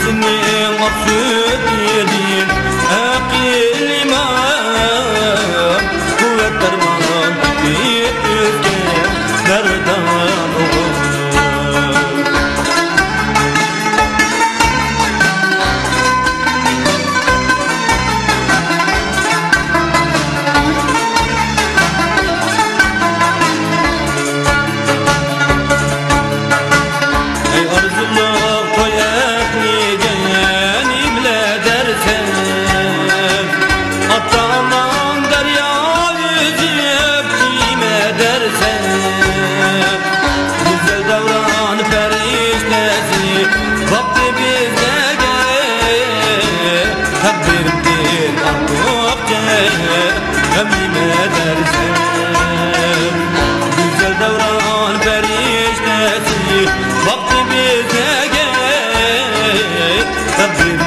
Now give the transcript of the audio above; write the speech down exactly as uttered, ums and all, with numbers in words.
سېنىڭ ئاق سۈيدۈڭ ئەقىل ئىمان، قۇۋۋەت دەرمان تېپىپ ئۆزگە مەردان ئوغۇل. ئەي ئارزۇلۇق توي ئەھلىگە نېمىلەر دەرسەن؟ ئاتا-ئاناڭ دەريا ئۈزۈپ كېمە دەرسەن؟ گۈزەل دەۋران پەرىشتەسى باقتى بىزلەرگە، تەقدىردىن ئارتۇقچە غەم نېمە دەرسەن؟ گۈزەل دەۋران پەرىشتەسى باقتى بىزلەرگە، تەقدىر